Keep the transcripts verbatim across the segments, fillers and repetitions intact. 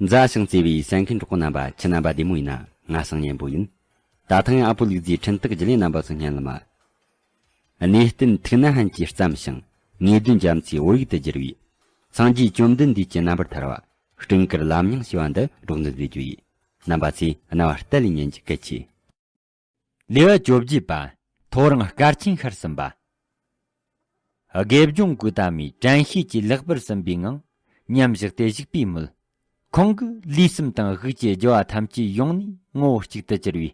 མཛའ་ཞིང་བརྩེ་བའི་གསན་མཁན་གྲོགས་པོ་རྣམ་པ། ཁྱེད་རྣམ་པ་བདེ་མོ་ཡིན་ན། ང་སང་གཉན་པོ་ཡིན། ད་ཐེངས་ཨ་ཕོ་ལུག་རྫིའི་འཕྲིན་སྟེགས་བརྒྱུད་ལས་རྣམ་པ་ཚོ་སྙན་ལ་མ། གནས་བརྟན་ཐུགས་ན་ཧན་གྱིས་བརྩམས་ཤིང་། ངེས་དོན་རྒྱ་མཚོའི་བོད་ཡིག་ཏུ་བསྒྱུར་བའི། སངས་རྒྱས་བཅོམ་ལྡན་འདས་ཀྱི་རྣམ་པར་ཐར་བ། སྤྲིན་དཀར་ལམ་རྙིང་ཞེས་པ་འདི་སྒྲོག་འདོན་མཛད་རྒྱུ་ཡིན། རྣམ་པ་ཚོས་རྣ་བ་གཏད་ལས་ཉན་རྒྱུ་གལ་ཆེ། ལེའུ་བཅོ་བརྒྱད་པ། ཐོ་རངས་སྐར་ཆེན་ཤར་ཟིན་པ། དགེ་སྦྱོང་ཀུ་ཏ་མའི་དྲན་ཤེས་ཀྱིས་ལེགས་པར་ཟིན་པའི་ངང་མཉམ་བཞག་སྟེ་བཞུགས་པའི་མོད། ཁོང་གི་ལུས་སེམས་དང་དབུགས་ཀྱི་རྒྱུ་བ་ཐམས་ཅད་ཡོངས་ནས་ངོ་བོ་གཅིག་ཏུ་གྱུར་བས།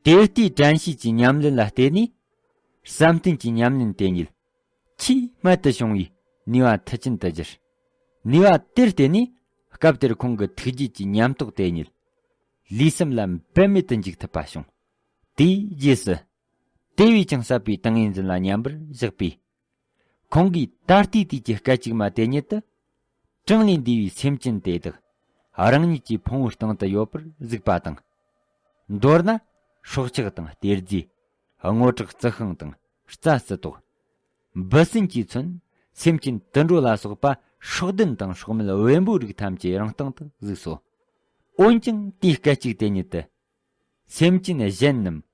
དེ་ལྟའི་དྲན་ཤེས་ཀྱི་ཉམས་ལེན་ལ་བརྟེན་ནས། བསམ་གཏན་གྱི་ཉམས་ལེན་དེ་ཉིད་ཆེས་རྨད་དུ་བྱུང་བའི་ནུས་པ་མཐུ་ཅན་དུ་གྱུར། ནུས་པ་དེར་བརྟེན་ནས་སྐབས་དེར་ཁོང་གི་ཐུགས་རྗེ་གི་ཉམས་རྟོགས་དེ་ཉིད་ལུས་སེམས་ལ་འབད་མེད་དུ་འཇུག་ཐུབ་པ་བྱུང་། དེའི་རྗེས་སུ། དེ་བས་ཀྱང་ཟབ་པའི་ཏིང་ངེ་འཛིན་ལ་མཉམ་པར་བཞག་པས། ཁོང་གིས་ད་ལྟའི་དུས་ཀྱི་སྐད་ཅིག་མ་དེ་ཉིད་དུ། གྲངས་ལས་འདས་པའི་སེམས་ཅན་དེ་དག་རང་ཉིད་ཀྱི་ཕུང་བོའི་སྟེང་དུ་ཡོད་པར་གཟིགས་པ་དང་། མདོར་ན། སྲོག་ཆགས་དང་གཏེར་རྫས། སྔོ་ཁྲག་རྩི་ཤིང་དང་རྩྭ་རྩི་ཏོག་འབུ་སྲིན་གྱིས་མཚོན་སེམས་ཅན་དུད་འགྲོ་ལ་སོགས་པ་སྲོག་ལྡན་དང་སྲོག་མེད་བེམ་པོའི་རིགས་ཐམས་ཅད་རང་སྟེང་དུ་གཟིགས་སོ། འོན་ཀྱང་དེའི་སྐད་ཅིག་དེ་ཉིད་དུ། སེམས་ཅན་གཞན་རྣམས་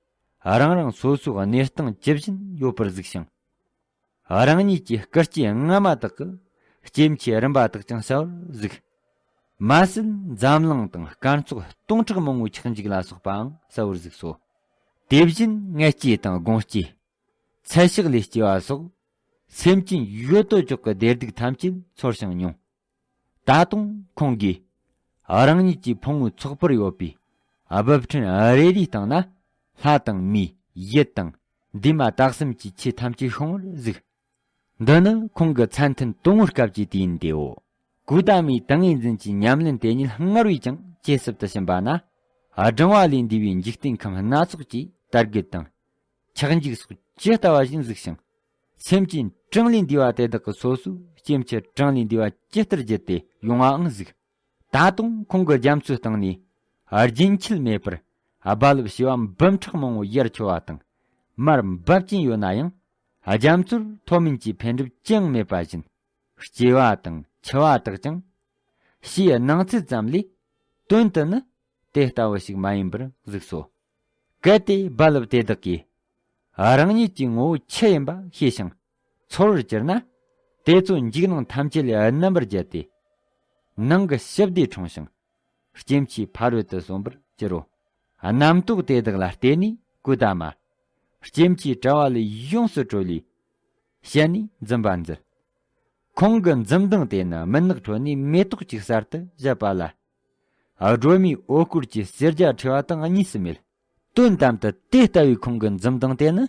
རང་རང་སོ་སོའི་གནས་སྟངས་ཇི་བཞིན་ཡོད་པར་གཟིགས་ཤིང་། རང་ཉིད་ཀྱི་སྐུ་སྐྱེ་སྔ་མ་དག་གི་སྐྱེ་འཆི་རིམ་པ་དག་ཀྱང་གསལ་བར་གཟིགས། མ་ཟད་འཛམ་གླིང་དང་སྐར་ཚོགས་སྟོང་ཕྲག་མང་བོའི་ཆགས་འཇིག་ལ་སོགས་པའང་གསལ་བར་གཟིགས་སོ། དེ་བཞིན་མངལ་སྐྱེས་དང་སྒོང་སྐྱེས། ཚད་ཤག་ལས་སྐྱེ་བ་སོགས་སེམས་ཅན་ཡོད་དོ་ཅོག་གི་བདེ་སྡུག་ཐམས་ཅད་ཚོར་ཞིང་མྱོང་། ད་དུང་ཁོང་གིས་རང་ཉིད་ཀྱི་ཕུང་བོའི་ཚོགས་པར་ཡོད་པའི་སྦུབས་ཕྲན་རེ་རེའི་སྟེང་ན་ལྷ་དང་མིའི་ཡུལ་དང་འདས་མ་ད་གསུམ་གྱི་ཆོས་ཐམས་ཅད་ཤོང་བར་གཟིགས། འདི་ནི་ཁོང་གི་མཚན་ཐུན་དང་པོའི་སྐབས་ཀྱི་དུས་ཡུན་དེའོ། ཀུ་ཏ་མའི་ཏིང་ངེ་འཛིན་གྱི་ཉམས་ལེན་དེ་ཉིད་སྔར་བས་ཀྱང་ཇེ་ཟབ་ཏུ་ཕྱིན་པ་ན། སྦྲང་བ་ལས་འདས་པའི་འཇིག་རྟེན་ཁམས་སྣ་ཚོགས་ཀྱི་དར་རྒུད་དང་། ཆགས་འཇིག་སོགས་ཇི་ལྟ་བ་བཞིན་གཟིགས་ཤིང་། སེམས་ཅན་གྲངས་ལས་འདས་པ་དེ་དག་གི་སོ་སོའི་སྐྱེ་འཆི་གྲངས་ལས་འདས་པ་ཇི་ལྟར་བརྒྱུད་དེ་ཡོང་བའང་གཟིགས། ད་དུང་ཁོང་གི་རྒྱ་མཚོའི་སྟེང་ནས་རྒྱུན་ཆད་མེད་པར་རྦ་རླབས་བྱེ་བ་འབུམ་ཕྲག་མང་བོ་ཡར་འཕྱོ་བ་དང་མར་འབབ་ཀྱིན་ཡོད་ན་ཡང་། རྒྱ་མཚོར་མཐོ་དམན་གྱི་འཕེལ་འགྲིབ་ཅི་ཡང་མེད་པ་བཞིན། སྐྱེ་བ་དང་འཆི་བ་དག་ཀྱང་། ཕྱིའི་སྣང་ཚུལ་ཙམ་ལས། དོན་དུ་ནི་དེ་ལྟ་བུ་ཞིག་མ་ཡིན་པར་གཟིགས་སོ། གལ་ཏེ་རྦ་རླབས་དེ་དག་གིས་རང་ཉིད་ཀྱི་ངོ་བོ་ཆུ་ཡིན་པ་ཤེས་ཤིང་ཚོར་བར་གྱུར་ན། དེ་ཚོ་འཇིགས་སྣང་ཐམས་ཅད་ལས་རྣམ་པར་རྒྱལ་ཏེ། ནང་གི་ཞི་བདེ་འཁྲུངས་ཤིང་། སྐྱེ་འཆི་ཕ་རོལ་ཏུ་སོན་པར་འགྱུར་རོ། རྣམ་རྟོག་དེ་དག་ལ་བརྟེན་ནས་ཀུ་ཏ་མ། སྐྱེ་འཆིའི་དྲ་བ་ལས་ཡོངས་སུ་གྲོལ་ལས། ཞལ་ནས་འཛུམ་པ་མཛད། ཁོང་གི་འཛུམ་མདངས་དེ་ནི་མུན་ནག་ཁྲོད་ནས་མེ་ཏོག་ཅིག་གསར་དུ་བཞད་པ་ལ། སྒྲོན་མེའི་འོད་སྐུར་གྱི་གསེར་རྒྱ་ཕྲེང་བ་དང་གཉིས་སུ་མེད། དོན་དམ་དུ་དེ་ལྟ་བུའི་ཁོང་གི་འཛུམ་མདངས་དེ་ནི།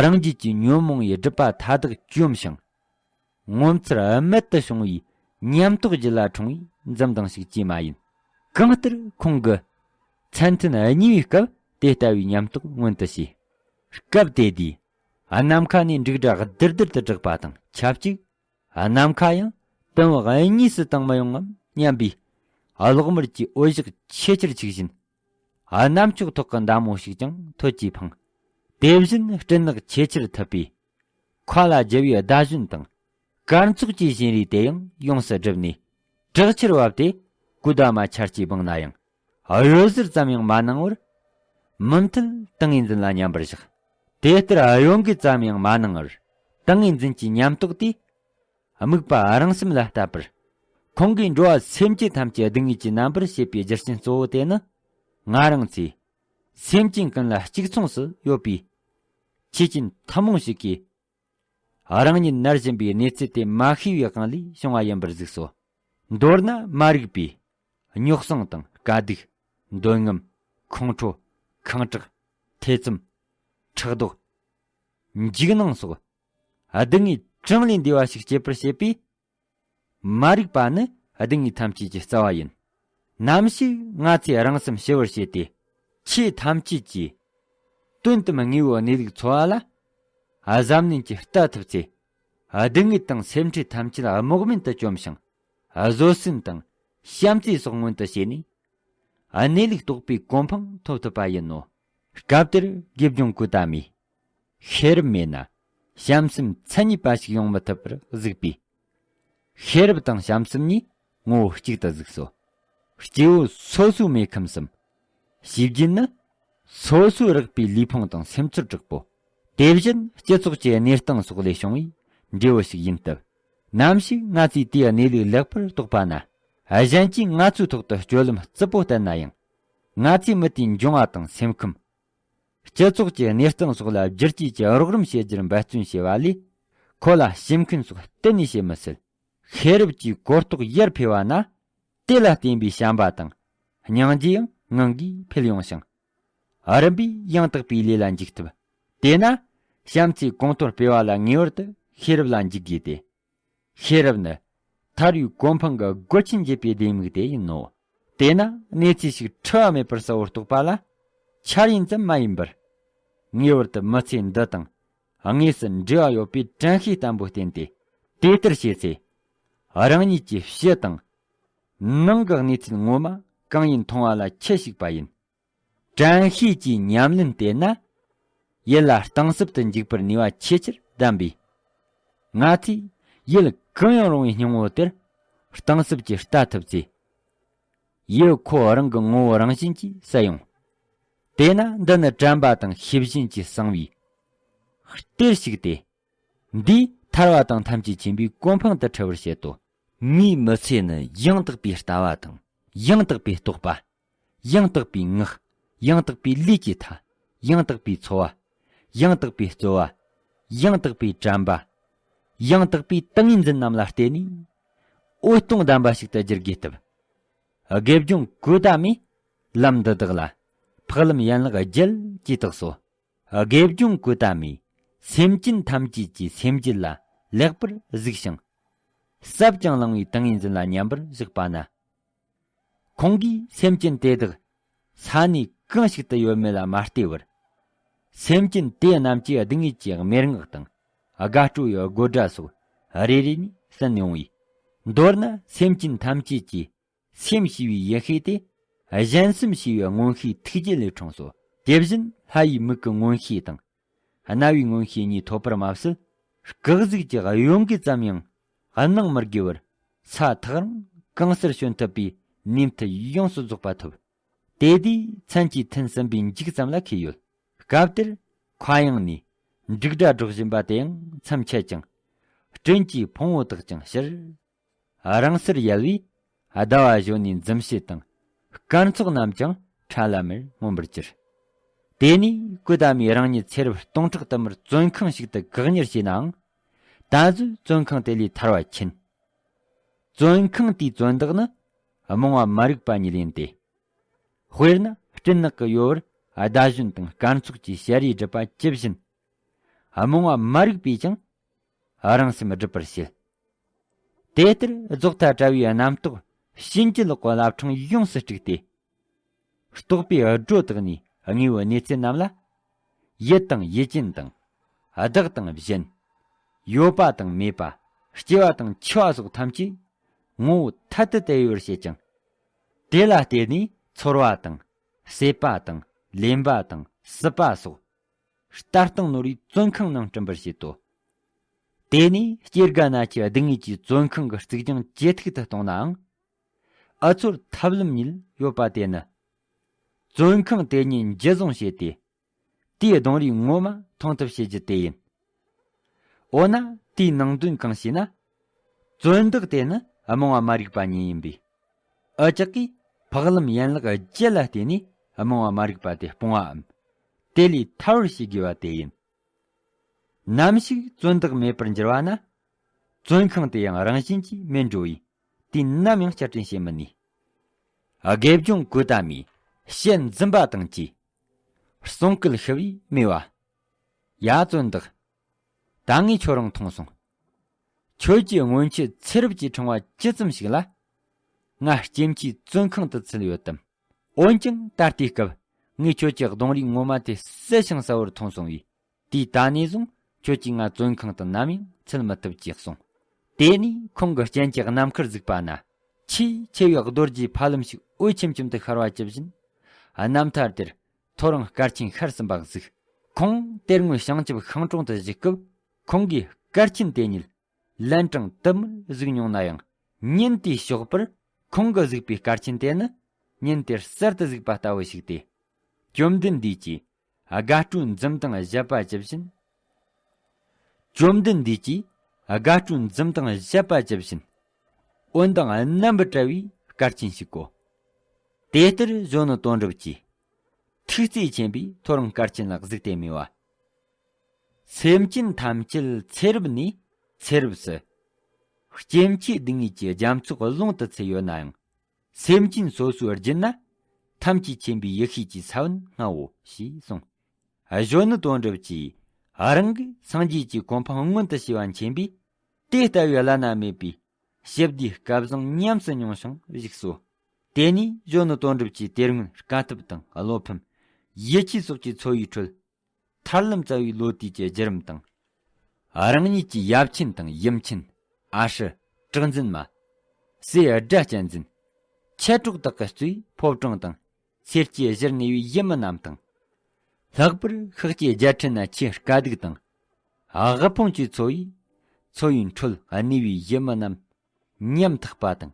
རང་རྒྱུད་ཀྱི་ཉོན་མོངས་པའི་སྒྲིབ་པ་མཐའ་དག་བཅོམ་ཞིང་། ངོ་མཚར་རྨད་དུ་བྱུང་བའི་ཉམས་རྟོགས་རྒྱུད་ལ་འཁྲུངས་པའི་འཛུམ་མདངས་ཤིག་ཅིས་མ་ཡིན། གང་ལྟར་ཁོང་གི་མཚན་ཐུན་གཉིས་པའི་སྐབས་དེ་ལྟ་བུའི་ཉམས་རྟོགས་མངོན་དུ་བྱས། སྐབས་དེ་དུས། ནམ་མཁའ་ནས་འབྲུག་སྒྲ་རྡིར་རྡིར་དུ་གྲགས་པ་དང་ཆབས་ཅིག་ནམ་མཁའ་ཡང་དུམ་བུ་གཉིས་སུ་བཏང་མི་ཡོང་ངམ་སྙམ་པའི་གློག་དམར་གྱི་འོད་ཞགས་ཆེས་ཆེར་འཁྱུག་བཞིན། གནམ་ལྕགས་ཐོག་གི་མདའ་མོ་ཞིག་ཀྱང་ཐོལ་གྱིས་འཕངས། དེ་བཞིན་སྤྲིན་ནག་ཆེས་ཆེར་འཐིབས་པས། མཁའ་ལ་རྒྱུ་བའི་ཟླ་གཞོན་དང་། སྐར་ཚོགས་ཀྱི་བཞིན་རས་དེ་ཡང་ཡོངས་སུ་བསྒྲིབས་ནས། དྲག་ཆར་བབས་ཏེ་ཀུ་ཏ་མ་ཆར་གྱིས་སྦངས་ན་ཡང་། གཡོ་ཟོལ་ཙམ་ཡང་མ་གནང་བར། མུ་མཐུད་ཏིང་ངེ་འཛིན་ལ་མཉམ་པར་བཞག་དེ་ལྟར་གཡོ་འགུལ་ཙམ་ཡང་མ་གནང་བར། ཏིང་ངེ་འཛིན་གྱི་ཉམས་རྟོགས་དེས། དམིགས་པ་རང་སེམས་ལ་གཏད་པར། ཁོང་གིས་འགྲོ་བ་སེམས་ཅན་ཐམས་ཅད་སྡུག་བསྔལ་གྱི་རྣམ་པར་ཤེས་པའི་རྒྱུ་རྐྱེན་གཙོ་བོ་དེ་ནི། ང་རང་ཚོས་སེམས་ཅན་ཀུན་ལ་གཅིག་མཚུངས་སུ་ཡོད་པའི་ཆོས་ཅན་ཐུན་མོང་ཞིག་གིས། རང་ཉིད་ནར་བཞིན་པའི་གནས་ཚུལ་དེ་མ་ཤེས་པའི་དབང་ལས་བྱུང་བ་ཡིན་པར་གཟིགས་སོ། མདོར་ན་མ་རིག་པས་རྙོག་ཟིང་དང་དཀའ་སྡུག་འདོད་རྔམ། ཁོང་ཁྲོ། ཁེངས་དྲེགས། ཐེ་ཚོམ། ཕྲག་དོག་འཇིགས་སྣང་སོགས་སྡུག་བསྔལ་གྲངས་ལས་འདས་པ་ཞིག་སྐྱེད་པར་བྱེད་པས། མ་རིག་པ་ནི་སྡུག་བསྔལ་ཐམས་ཅད་ཀྱི་རྩ་བ་ཡིན། ནམ་ཞིག་ང་ཚོས་རང་སེམས་ཞི་བར་བྱས་ཏེ། ཆོས་ཐམས་ཅད་ཀྱི་དོན་དམ་དངོས་པོའི་གནས་ལུགས་འཚོལ་བ་ལ། གཟབ་ནན་གྱིས་ལྟ་ཐུབ་ཚེ། སྡུག་བསྔལ་དང་སེམས་ཁྲལ་ཐམས་ཅད་རྨོག་མེད་དུ་བཅོམ་ཞིང་། བཟོད་བསྲན་དང་བྱམས་བརྩེ་སོགས་མངོན་དུ་བྱས་ནས། གནས་ལུགས་རྟོགས་པའི་གོ་འཕང་ཐོབ་ཐུབ་པ་ཡིན་ནོ། སྐབས་དེར་དགེ་སྦྱོང་ཀུ་ཏ་མས། ཤེས་རབ་མེད་ན་བྱམས་སེམས་མཚན་ཉིད་པ་ཞིག་ཡོང་མི་ཐུབ་པར་གཟིགས་པས། ཤེས་རབ་དང་བྱམས་སེམས་གཉིས་ངོ་བོ་གཅིག་ཏུ་གཟིགས་སོ། སྐྱེ་བོ་སོ་སོའི་མེ་ཁམས་སམ། བྱས་རྗེས་ནི། སོ་སོའི་རེག་པའི་ལུས་ཕུང་དང་སེམས་ཚོར་དྲག་པོ། དེ་བཞིན་སྤྱི་ཚོགས་ཀྱི་གནས་སྟངས་སོགས་ལས་བྱུང་བའི་འབྲས་བུ་ཞིག་ཡིན་སྟབས། ནམ་ཞིག་ང་ཚོས་དེའི་གནས་ལུགས་ལེགས་པར་རྟོགས་པ་ན། གཞན་གྱིས་ང་ཚོའི་ཐོག་ཏུ་སྤྱོད་ལམ་རྩུབ་པོ་བསྟན་ན་ཡང་། ང་ཚོའི་མི་དེའི་འབྱུང་བ་དང་སེམས་ཁམས། སྤྱི་ཚོགས་ཀྱི་གནས་སྟངས་སོགས་ལ་བསྒྱུར་བཅོས་ཀྱི་རོགས་རམ་བྱེད་རྒྱུར་འབད་བརྩོན་བྱས་པ་ལས། ཁོ་ལ་ཞེན་མཁན་སོགས་གཏན་ནས་བྱེད་མི་སྲིད། ཤེས་རབ་ཀྱི་གོ་རྟོགས་ཡར་འཕེལ་བ་ན། དེ་ལ་བརྟེན་པའི་བྱམས་པ་དང་། སྙིང་རྗེ་ཡང་ངང་གིས་འཕེལ་ཡོང་ཞིང་། རིམ་པས་ཡང་དག་པའི་ལས་ལ་འཇུག་ཐུབ། དེས་ན། བྱམས་བརྩེའི་གོང་མཐོར་སྤེལ་བ་ལ་ངེས་པར་དུ་ཤེས་རབ་ལ་འཇུག་དགོས་ཏེ། ཤེས་རབ་ནི། ཐར་བའི་གོ་འཕང་གི་སྒོ་ཆེན་འབྱེད་པའི་ལྡེ་མིག་དེ་ཡིན་ནོ། དེས་ན་གནས་ཚུལ་ཞིག་འཁྲུལ་བ་མེད་པར་གསལ་བོར་རྟོགས་པ་ལ། འཆར་ཡན་ཙམ་མ་ཡིན་པར། ངེས་པར་དུ་མི་ཚེ་འདི་དང་། དངོས་སུ་འབྲེལ་བ་ཡོད་པའི་དྲན་ཤེས་བརྟན་པོ་བསྟེན་ཏེ། དེ་ལྟར་བྱས་ཚེ། རང་ཉིད་ཀྱི་ཕྱི་དང་། ནང་གི་གནས་ཚུལ་ངོ་མ་གང་ཡིན་མཐོང་བ་ལ་ཁྱད་ཞིག་པ་ཡིན། དྲན་ཤེས་ཀྱི་ཉམས་ལེན་དེ་ན། ཡིད་ལ་གཏིང་ཟབ་ཏུ་འཇུག་པར་ནུས་པ་ཆེས་ཆེར་ལྡན་པས། ང་ཚོས་ཡུལ་གང་ཡང་རུང་བའི་སྙིང་བོ་དེར་གཏིང་ཟབ་ཀྱིས་ལྟ་ཐུབ་ཚེ། ཡུལ་ཁོ་རང་གི་ངོ་བོ་རང་བཞིན་གྱིས་གསལ་ཡོང་། དེས་ན་འདི་ནི་དྲན་པ་དང་ཤེས་བཞིན་གྱིས་གསང་བའི་གཏེར་ཞིག་སྟེ། འདིས་ཐར་བ་དང་ཐམས་ཅད་མཁྱེན་པའི་གོ་འཕང་དུ་འཁྲིད་པར་བྱེད་དོ། ངའི་མི་ཚེ་ནི་ཡང་དག་པའི་ལྟ་བ་དང་། ཡང་དག་པའི་རྟོགས་པ། ཡང་དག་པའི་ངག། ཡང་དག་པའི་ལུས་ཀྱི་མཐའ། ཡང་དག་པའི་འཚོ་བ། ཡང་དག་པའི་རྩོལ་བ། ཡང་དག་པའི་དྲན་པ། ཡང་དག་པའི་ཏིང་ངེ་འཛིན་རྣམས་ལ་བརྟེན་ནས། འོད་སྟོང་ལྡན་པ་ཞིག་ཏུ་བསྒྱུར་དགོས་སྟབས། དགེ་སྦྱོང་ཀུ་ཏ་མས་ལམ་འདི་དག་ལ་འཕགས་ལམ་ཡན་ལག་བརྒྱད་ཅེས་བཏགས་སོ། དགེ་སྦྱོང་ཀུ་ཏ་མས་སེམས་ཅན་ཐམས་ཅད་ཀྱི་སེམས་རྒྱུད་ལ་ལེགས་པར་གཟིགས་ཤིང་། ཟབ་ཅིང་བླང་བའི་ཏིང་ངེ་འཛིན་ལ་མཉམ་པར་བཞག་པ་ན། ཁོང་གིས་སེམས་ཅན་དེ་དག་ས་གནས་གང་ཞིག་ཏུ་ཡོད་མེད་ལ་མ་ལྟོས་པར། སེམས་ཅན་དེ་རྣམས་ཀྱི་སྡུག་བསྔལ་གྱི་སྨྲེ་སྔགས་དང་དགའ་སྤྲོ་ཡི་དགོད་སྒྲ་སོགས་རེ་རེ་ནས་གསན་ཡོང་བས། མདོར་ན་སེམས་ཅན་ཐམས་ཅད་ཀྱི་སེམས་ཞི་བའི་ཡེ་ཤེས་དེ། གཞན་སེམས་ཞི་བའི་མངོན་ཤེས་ཐུགས་རྗེ་ལས་འཁྲུངས་སོ། དེ་བཞིན་ལྷ་ཡི་མིག་གི་མངོན་ཤེས་དང་། རྣ་བའི་མངོན་ཤེས་གཉིས་ཐོབ་པར་མ་ཟད། སྐུ་གཟུགས་ཀྱི་གཡོ་འགུལ་ཙམ་ཡང་སྣང་མི་དགོས་པར། ས་ཐག་རིང་གང་སར་བྱོན་ཐུབ་པའི་ནུས་མཐུ་ཡོངས་སུ་རྫོགས་པ་ཐོབ། དེ་དུས་མཚན་གྱི་ཐུན་གསུམ་པའི་མཇུག་ཙམ་ལ་འཁེལ་ཡོད། སྐབས་དེར་མཁའ་དབྱིངས་ནས་འབྲུག་སྒྲ་སྒྲོག་བཞིན་པ་དེ་ཡང་མཚམས་ཆད་ཅིང་། སྤྲིན་གྱི་ཕུང་བོ་དག་ཀྱང་ཕྱིར་རིང་སར་ཡལ་བས། ཟླ་བ་གཞོན་ནུའི་འཛུམ་ཞལ་དང་སྐར་ཚོགས་རྣམས་ཀྱང་ཁྲ་ལམ་མེར་མངོན་པར་གྱུར། དེ་ནས་ཀུ་ཏ་མས་རང་ཉིད་ཚེ་རབས་སྟོང་ཕྲག་དུ་མར་བཙོན་ཁང་ཞིག་ཏུ་བཀག་ཉར་བྱས་ནའང་། ད་གཟོད་བཙོན་ཁང་དེ་ལས་ཐར་བ་མཁྱེན། བཙོན་ཁང་དེའི་བཙོན་བདག་ནི་རྨོངས་པ་མ་རིག་པ་ཉིད་ཡིན་ཏེ། དཔེར་ན་སྤྲིན་ནག་གི་ཡོལ་བར་ཟླ་གཞོན་དང་སྐར་ཚོགས་ཀྱི་ཞལ་རས་བསྒྲིབས་པ་ཇི་བཞིན། རྨོངས་པ་མ་རིག་པས་ཀྱང་རང་སེམས་སྒྲིབ་པར་བྱེད། དེ་ལྟར་རྫོགས་མཐའ་བྲལ་བའི་རྣམ་རྟོག་ཕྱིན་ཅི་ལོག་གི་བླ་བྲང་ཡོངས་སུ་དཀྲུགས་ཏེ། རྟོག་པའི་སྒྲོ་བཏགས་ནས་དངོས་པོའི་གནས་ཚུལ་རྣམས་ལ། ཡུལ་དང་ཡུལ་ཅན་དང་། བདག་དང་གཞན། ཡོད་པ་དང་མེད་པ། སྐྱེ་བ་དང་འཆི་བ་སོགས་ཐམས་ཅད་ངོ་བོ་ཐ་དད་དུ་དབྱེ་བར་བྱེད་ཅིང་། དེ་ལ་བརྟེན་ནས་ཚོར་བ་དང་། སྲེད་པ་དང་། ལེན་པ་དང་། སྲིད་པ་སོགས། ལྟ་སྟངས་ནོར་བའི་བཙོན་ཁང་ནང་བསྐྲུན་པར་བྱེད་དོ། དེ་ནས་སྐྱེ་རྒ་ན་འཆིའི་སྡུག་བསྔལ་གྱི་བཙོན་ཁང་གི་རྩིག་གྱང་ཇེ་མཐུག་ཏུ་གཏོང་ནའང་། འུ་ཚོར་ཐབས་ལམ་གཉིས་ཡོད་པ་དེ་ནི། བཙོན་ཁང་དེ་ཉིད་འཇུ་བཟུང་བྱས་ཏེ། དེའི་གདོང་རིས་ངོ་མ་མཐོང་ཐབས་བྱེད་རྒྱུ་དེ་ཡིན། འོ་ན་དེའི་ནང་དོན་གང་ཞེ་ན། བཙོན་བདག་དེ་ནི་རྨོངས་པ་མ་རིག་པ་ཉིད་ཡིན་པས། འུ་ཅག་གིས་འཕགས་ལམ་ཡན་ལག་བརྒྱད་ལ་བརྟེན་ནས་རྨོངས་པ་མ་རིག་པ་དེ་སྤོང་བའམ། དེ་ལས་ཐར་བར་བྱེད་དགོས་པ་དེ་ཡིན། ནམ་ཞིག་བཙོན་བདག་མེད་པར་འགྱུར་བ་ན། བཙོན་ཁང་དེ་ཡང་རང་བཞིན་གྱིས་མེད་འགྲོ་བས། དུས་ནམ་ཡང་བསྐྱར་སྐྲུན་བྱེད་མི་ནུས། དགེ་སྦྱོང་ཀུ་ཏ་མས་ཞལ་འཛུམ་པ་དང་བཅས། གསུང་སྐད་ཤི་བས་སྨྲས་པ། ཡ་བཙོན་བདག། ད་ངས་ཁྱོད་རང་མཐོང་སོང་། ཁྱོད་ཀྱིས་སྔོན་ཆད་ཚེ་རབས་ཀྱི་ཕྲེང་བ་ཇི་ཙམ་ཞིག་ལ། ང་སྐྱེ་འཆིའི་བཙོན་ཁང་དུ་ཚུད་ཡོད་དམ། འོན་ཀྱང་ད་ལྟའི་སྐབས་ངས་ཁྱོད་ཀྱི་གདོང་རིས་ངོ་མ་དེ་གསལ་ཞིང་གསལ་བོར་མཐོང་སོང་བས། དུས་ད་ནས་བཟུང་ཁྱོད་ཀྱིས་ང་བཙོན་ཁང་དུ་ནམ་ཡང་ཚུད་མི་ཐུབ་ཅེས་གསུངས། དེ་ནས་ཁོང་གི་སྤྱན་གྱི་རྣམ་མཁར་གཟིགས་པ་ན། ཆེས་ཆེ་བའི་རྡོ་རྗེའི་ཕ་ལམ་ཞིག་འོད་ཆེམ་ཆེམ་དུ་ཤར་བ་ཇི་བཞིན། རྣམ་ཐར་དེར་ཐོ་རངས་སྐར་ཆེན་ཤར་ཟིན་པ་གཟིགས། ཁོང་དེ་སྔོན་བྱང་ཆུབ་ཤིང་དྲུང་དུ་བཞུགས་སྐབས། ཁོང་གིས་སྐར་ཆེན་དེ་ཉིད་ལན་གྲངས་དུ་མར་གཟིགས་མྱོང་ན་ཡང་། ཉིན་དེའི་ཞོགས་པར་ ཁོང་གིས་གཟིགས་པའི་སྐར་ཆེན་དེ་ནི་ཉིན་དེར་གསར་དུ་གཟིགས་པ་ལྟ་བུ་ཞིག་སྟེ། བཅོམ་ལྡན་འདས་ཀྱིས་དགའ་སྤྲོའི་འཛུམ་མདངས་བཞད་པ་ཇི་བཞིན། བཅོམ་ལྡན་འདས་ཀྱིས་དགའ་སྤྲོའི་འཛུམ་མདངས་བཞད་པ་ཇི་བཞིན། འོད་མདངས་རྣམ་པར་བཀྲ་བའི་སྐར་ཆེན་ཞིག་གོ། དེ་ལྟར་གཞོན་ནུ་དོན་གྲུབ་ཀྱིས། ཐུགས་བརྩེ་ཆེན་པོས་ཐོ་རངས་སྐར་ཆེན་ལ་གཟིགས་ཏེ་སྨྲས་པ། སེམས་ཅན་ཐམས་ཅད་ཚེ་རབས་ནས་ཚེ་རབས་སུ། སྐྱེ་འཆི་སྡུག་བསྔལ་གྱི་རྒྱ་མཚོ་ཀློང་དུ་ཚུད་ཡོད་ནའང་། སེམས་ཅན་སོ་སོའི་རྒྱུད་ན་ཐམས་ཅད་མཁྱེན་པའི་ཡེ་ཤེས་ཀྱི་ས་བོན་སྔའོ་ཞེས་གསུངས། གཞོན་ནུ་དོན་གྲུབ་ཀྱིས་རང་གི་སངས་རྒྱས་ཀྱི་གོ་འཕང་མངོན་དུ་བྱས་པ་མཁྱེན་པས། དེ་ལྟ་བུའི་བླ་ན་མེད་པའི་ཞི་བདེའི་སྐལ་བཟང་ཉམས་སུ་མྱོང་ཞིང་བཞུགས་སོ། དེ་ནས་གཞོན་ནུ་དོན་གྲུབ་ཀྱིས་དེ་སྔོན་དཀའ་ཐུབ་དང་བློ་ཕམ། ཡིད་ཆེས་སོགས་ཀྱི་འཚོ་བའི་ཁྲོད། ཐར་ལམ་བཙལ་བའི་བློ་དུས་ཀྱི་བརྒྱུད་རིམ་དང་། རང་ཉིད་ཀྱི་ཡབ་ཆེན་དང་ཡུམ་ཆེན། ཨ་ཧྲི། གྲགས་འཛིན་མ། སྲས་སྒྲ་གཅན་འཛིན། མཆེད་གྲོགས་དག་གི་གཙོས་ཕོ་བྲང་དང་། སེར་སྐྱའི་གཞིར་གནས་པའི་ཡུལ་མི་རྣམས་དང་། ལྷག་པར་ཤཱཀྱའི་རྒྱལ་ཕྲན་ན་ཆེས་དཀའ་སྡུག་དང་། དབུལ་ཕོངས་ཀྱི་འཚོ་བའི། འཚོ་བའི་ཁྲོད་གནས་པའི་ཡུལ་མི་རྣམས། ཉམ་ཐག་པ་དང་།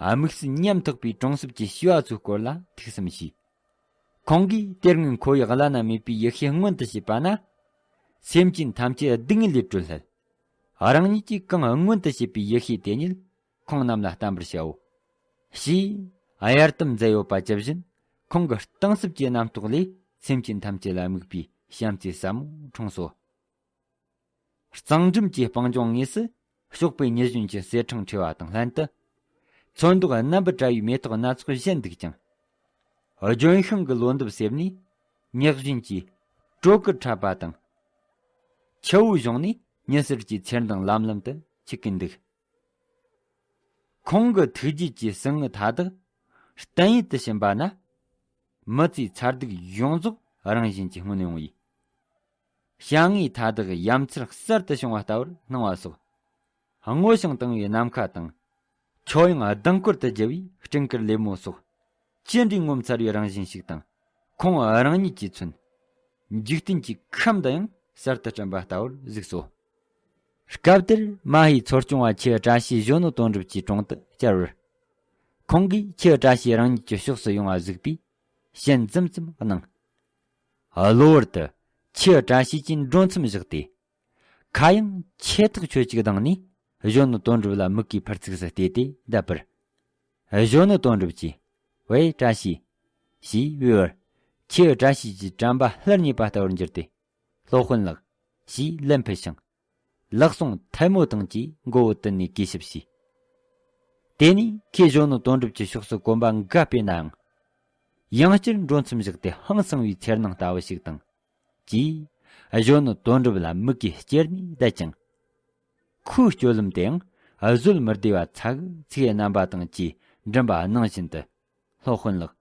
དམིགས་བསལ་ཉམ་ཐག་པའི་གྲོང་གསེབ་ཀྱི་བྱིས་པ་ཚོའི་སྐོར་ལ་ཐུགས་བསམ་བཞེས། ཁོང་གིས་དེ་སྔོན་ཁོ་བོས་བླ་ན་མེད་པའི་ཡེ་ཤེས་མངོན་དུ་བྱས་པ་ན། སེམས་ཅན་ཐམས་ཅད་སྡུག་བསྔལ་ལས་གྲོལ་སླད། རང་ཉིད་ཀྱིས་གང་མངོན་དུ་བྱས་པའི་ཡེ་ཤེས་དེ་ཉིད་ཁོང་རྣམས་ལ་བསྟན་པར་བྱའོ། ཞེས་གཡར་དམ་མཛད་ཡོད་པ་ཇི་བཞིན། ཁོང་གི་གཏིང་ཟབ་ཀྱི་རྣམ་རྟོག་ལས་སེམས་ཅན་ཐམས་ཅད་ལ་དམིགས་པའི་བྱམས་བརྩེ་ཟབ་མོ་འཁྲུངས་སོ། གཙང་འགྲམ་གྱི་སྤང་ལྗོངས་ངོས་སུ་གཤོག་པའི་ཉི་གཞོན་གྱི་གསེར་ཕྲེང་འཁྲིལ་བ་དང་ལྷན་དུ། ཚོན་མདོག་རྣམ་པར་བཀྲ་བའི་མེ་ཏོག་སྣ་ཚོགས་བཞད་འདུག་ཅིང་། ལྗོན་ཤིང་གི་ལོ་འདབ་གསེབ་ནས་ཉི་གཞོན་གྱི་སྤྲོ་སྐུད་འཁྲབ་པ་དང་། ཆུ་བོའི་གཞུང་ནས་ཉི་ཟེར་གྱི་ཚེར་མདངས་ལམ་ལམ་དུ་འཁྱུག་གིན་འདུག། ཁོང་གི་ཐུགས་རྗེ་གི་གསུང་ངུ་མཐའ་དག་གཏན་ཡིད་དུ་ཕྱིན་པ་ན། མི་ཚེའི་མཚར་སྡུག་ཡོངས་རྫོགས་རང་བཞིན་གྱིས་མངོན་ཡོང་བས། བྱ་དངོས་མཐའ་དག་ཡ་མཚར་གསར་དུ་བྱུང་བ་ལྟ་བུར་སྣང་བ་སོགས། སྔོ་ཞིང་དྭངས་པའི་ནམ་མཁའ་དང་། ཁྱོད་ཡངས་ལྡིང་སྐོར་དུ་རྒྱུ་བའི་སྤྲིན་དཀར་ལེབ་མོ་སོགས། ཅི་འདྲའི་ངོ་མཚར་བའི་རང་བཞིན་ཞིག་དང་། ཁོང་རང་ཉིད་ཀྱིས་མཚོན། འཇིག་རྟེན་གྱི་ཁམས་འདི་ཡང་གསར་དུ་བསྐྲུན་པ་ལྟ་བུར་གཟིགས་སོ། སྐབས་དེར་མ་ཧེའི་འཚོ་སྐྱོང་བ་ཁྱེའུ་བཀྲ་ཤིས་གཞོན་ནུ་དོན་གྲུབ་ཀྱི་དྲུང་དུ་བཅར་བར། ཁོང་གིས་ཁྱེའུ་བཀྲ་ཤིས་རང་ཉིད་ཀྱི་ཕྱོགས་སུ་ཡོང་བ་གཟིགས་པས་ཞེན་ཙམ་ཙམ་གནང་། གློ་བུར་དུ་ཁྱེའུ་བཀྲ་ཤིས་ཀྱིས་འགྲོ་མཚམས་བཞག་སྟེ། ཁ་ཡང་ཆེ་ཐག་ཆོད་ཅིག་བཏང་ནས་གཞོན་ནུ་དོན་གྲུབ་ལ་མིག་གིས་ཕར་ཚིགས་སུ་བལྟས་ཏེ་བསྡད་པར། གཞོན་ནུ་དོན་གྲུབ་ཀྱིས། ཝེ་བཀྲ་ཤིས། ཞེས་བོས་པར། ཁྱེའུ་བཀྲ་ཤིས་ཀྱི་དྲན་པ་སླར་རྙེད་པ་ལྟ་བུར་གྱུར་ཏེ། སློབ་དཔོན་ལགས། ཞེས་ལན་ཕུལ་ཞིང་། ལག་ཟུང་ཐལ་མོ་བཏང་རྗེས་མགོ་བོ་དུད་ནས་གུས་ཞབས་བྱས། དེ་ནས་ཁོས་གཞོན་ནུ་དོན་གྲུབ་ཀྱི་ཕྱོགས་སུ་གོམ་པ་འགའ་སྤོས་ནའང་། ཡང་བསྐྱར་འགྲོ་མཚམས་བཞག་སྟེ་ཧང་སངས་པའི་འཚེར་སྣང་ལྟ་བུ་ཞིག་དང་། ཅེས་གཞོན་ནུ་དོན་གྲུབ་ལ་མིག་གིས་བསྐྱར་ནས་བསྡད་ཀྱང་། ཁོའི་སྤྱོད་ལམ་དེའང་བཟོད་མི་བདེ་བ་ཚ་གི་ཚིག་རྣམ་པ་དང་བཅས་འགྲིམ་པ་ནང་བཞིན་དུ། སློབ་དཔོན་ལགས།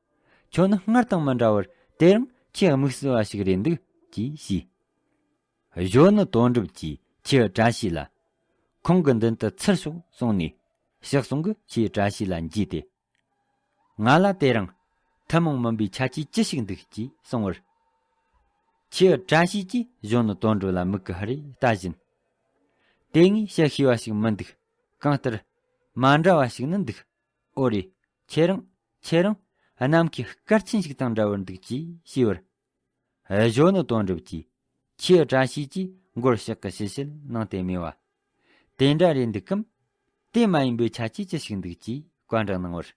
ཁྱོད་ནི་སྔར་དང་མི་འདྲ་བར་དེ་རིང་ཁྱེད་དམིགས་བསལ་བ་ཞིག་རེད་འདུག་ཅེས་ཞུས། གཞོན་ནུ་དོན་གྲུབ་ཀྱིས་ཁྱེའུ་བཀྲ་ཤིས་ལ། ཁོང་གི་མདུན་དུ་ཚུར་ཤོག་གསུངས་ནས། ཕྱག་ཟུང་གིས་ཁྱེའུ་བཀྲ་ཤིས་ལ་འཇུས་ཏེ། ང་ལ་དེ་རིང་ཐུན་མོང་མིན་པའི་ཁྱད་ཆོས་ཅི་ཞིག་འདུག་ཅེས་གསུངས་པར། ཁྱེའུ་བཀྲ་ཤིས་ཀྱིས་གཞོན་ནུ་དོན་གྲུབ་ལ་མིག་གིས་ཧ་རེ་ལྟ་བཞིན། དེ་ངས་བཤད་ཤེས་པ་ཞིག་མི་འདུག། གང་ལྟར་མ་འདྲ་བ་ཞིག་ནི་འདུག། ཨོ་རེད། ཁྱེད་རང་། ཁྱེད་རང་། ནམ་མཁའི་སྐར་ཆེན་ཞིག་དང་འདྲ་བར་འདུག་ཅེས་ཞུས་པར། གཞོན་ནུ་དོན་གྲུབ་ཀྱིས་ཁྱེའུ་བཀྲ་ཤིས་ཀྱི་མགོར་ཕྱག་གིས་ཞིབ་ཞིབ་གནང་སྟེ་སྨྲས་པ། དེ་འདྲ་རེད་འདུག་གམ། དེ་མ་ཡིན་པའི་ཁྱད་ཆོས་ཅི་ཞིག་འདུག་ཅེས་བཀའ་འདྲི་གནང་བར།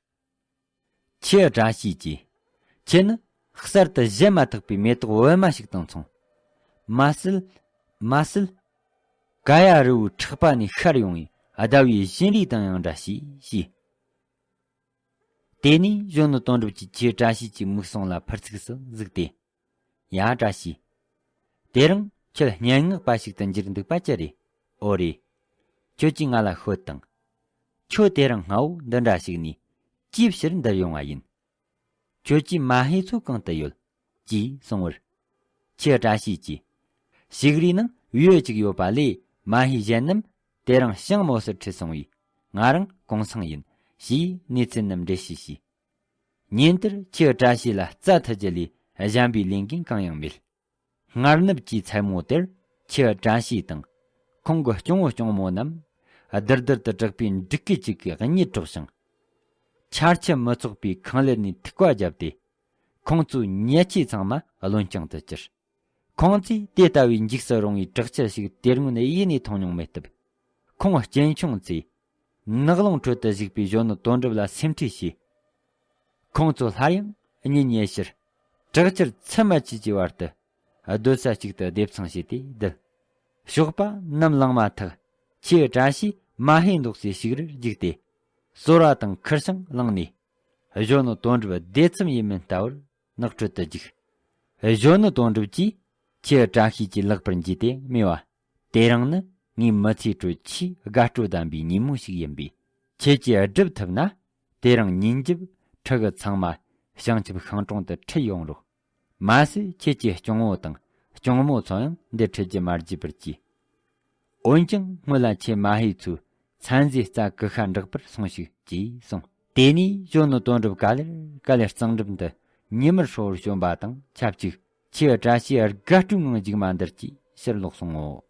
ཁྱེའུ་བཀྲ་ཤིས་ཀྱིས། ཁྱེད་ནི་གསར་དུ་བཞད་མ་ཐག་པའི་མེ་ཏོག་འོད་མ་ཞིག་དང་མཚུངས། མ་ཟད། མ་ཟད། ཀ་ཡ་རི་བོའི་ཕྲག་པ་ནས་ཤར་ཡོང་བའི་ཟླ་བའི་བཞིན་རས་དང་ཡང་འདྲ་ཞེས་ཞུས། དེ་ནས་གཞོན་ནུ་དོན་གྲུབ་ཀྱིས་ཁྱེའུ་བཀྲ་ཤིས་ཀྱི་མིག་ཟུང་ལ་ཕར་ཚིགས་སུ་གཟིགས་ཏེ། ཡ་བཀྲ་ཤིས། དེ་རིང་ཁྱོད་སྙན་ངག་པ་ཞིག་ཏུ་འགྱུར་འདུག་པ་ཅི་རེད། ཨོ་རེད། ཁྱོད་ཀྱིས་ང་ལ་ཤོད་དང་། ཁྱོད་དེ་རིང་སྔ་བོ་འདི་འདྲ་ཞིག་ནས་ཅིའི་ཕྱིར་འདིར་ཡོང་བ་ཡིན། ཁྱོད་ཀྱི་མ་ཧེ་ཚོ་གང་དུ་ཡོད། ཅེས་གསུངས་པར། ཁྱེའུ་བཀྲ་ཤིས་ཀྱིས། ཞིག་རའི་ནང་འོད་ཅིག་ཡོད་པ་ལས་མ་ཧེ་གཞན་རྣམས་དེ་རིང་ཞིང་རྨོ་སར་ཁྲིད་སོང་བས་ང་རང་གུང་སེང་ཡིན། ཞེས་གནས་ཚུལ་རྣམས་འགྲེལ་བཤད་བྱས། ཉིན་དེར་ཁྱེའུ་བཀྲ་ཤིས་ལ་རྩྭ་འཐུ་རྒྱུ་ལས་གཞན་པའི་ལས་འགན་གང་ཡང་མེད། སྔར་ནུབ་ཀྱི་མཚན་མོ་དེར་ཁྱེའུ་བཀྲ་ཤིས་དང་ཁོང་གི་སྐྱོང་བུ་སྐྱོང་མོ་རྣམས་རྡུལ་རྡུལ་དུ་གྲགས་པའི་འབྲུག་སྐད་ཅིག་གིས་གཉིད་སྒྲོག་ཞིང་། ཆར་ཆུ་མི་ཚོགས་པའི་ཁང་ཀླད་ནས་ཐུག་པ་བརྒྱབ་སྟེ། ཁོང་ཚོའི་ཉལ་ཆས་ཚང་མ་བློན་རྐྱང་དུ་གྱུར། ཁོང་ཚོས་དེ་ལྟ་བུའི་འཇིགས་སུ་རུང་བའི་དྲག་ཆར་ཞིག་དེ་སྔོན་ཡེ་ནས་མཐོང་མྱོང་མེད་སྟབས། ཁོང་གཅེན་གཅུང་ཚོས་ནགས་ཀློང་ཁྲོད་དུ་བཞུགས་པའི་གཞོན་ནུ་དོན་གྲུབ་ལ་སེམས་ཁྲལ་བྱས། ཁོང་ཚོ་སླར་ཡང་གཉིད་ཉལ་ཕྱིར། དྲག་ཆར་ཚད་མ་ཆེ་གི་བར་དུ་སྡོད་ས་ཞིག་ཏུ་སྡེབ་ཚང་བྱས་ཏེ་བསྡད། ཞོགས་པ་ནམ་ལངས་མ་ཐག་ཁྱེའུ་བཀྲ་ཤིས་མ་ཧེ་འདོགས་སའི་ཞིག་རར་རྒྱུགས་ཏེ། ཟོར་བ་དང་ཁུར་ཤིང་བླངས་ནས། གཞོན་ནུ་དོན་གྲུབ་བདེ་མཚམས་ཡིན་མིན་ལྟ་བུར་ནགས་ཁྲོད་དུ་རྒྱུགས། གཞོན་ནུ་དོན་གྲུབ་ཀྱིས་ཁྱེའུ་བཀྲ་ཤིས་ཀྱི་ལག་པར་འཇུས་ཏེ་སྨྲས་པ། དེ་རིང་ནི་ངའི་མི་ཚེའི་ཁྲོད་ཆེས་དགའ་སྤྲོ་ལྡན་པའི་ཉིན་མོ་ཞིག་ཡིན་པས། ཁྱེད་ཀྱིས་སྒྲུབ་ཐུབ་ན། དེ་རིང་ཉིན་རྒྱབ་ཕྲུ་གུ་ཚང་མ་བྱང་ཆུབ་ཤིང་གྲོང་དུ་ཁྲིད་ཡོང་རོགས། མ་ཟད་ཁྱེད་ཀྱི་སྐྱོང་བོ་དང་སྐྱོང་མོ་ཚོ་ཡང་འདིར་ཁྲིད་རྒྱུ་མ་བརྗེད་པར་གྱིས། འོན་ཀྱང་སྔོན་ལ་ཁྱེད་མ་ཧེ་ཚོའི་མཚན་རྫས་རྩྭ་ཀུ་ཤ་འབྲེག་པར་སོང་ཞིག་ཅེས་གསུངས། དེ་ནས་གཞོན་ནུ་དོན་གྲུབ་ག་ལེར་ག་ལེར་གཙང་འགྲམ་དུ་ཉི་མར་ཧྲོལ་བོར་བྱོན་པ་དང་ཆབས་ཅིག་ཁྱེའུ་བཀྲ་ཤིས་དགའ་སྤྲོའི་ངང་མཇུག་མ་འདིར་གྱིས་ཕྱིར་ལོག་སོང་ངོ་།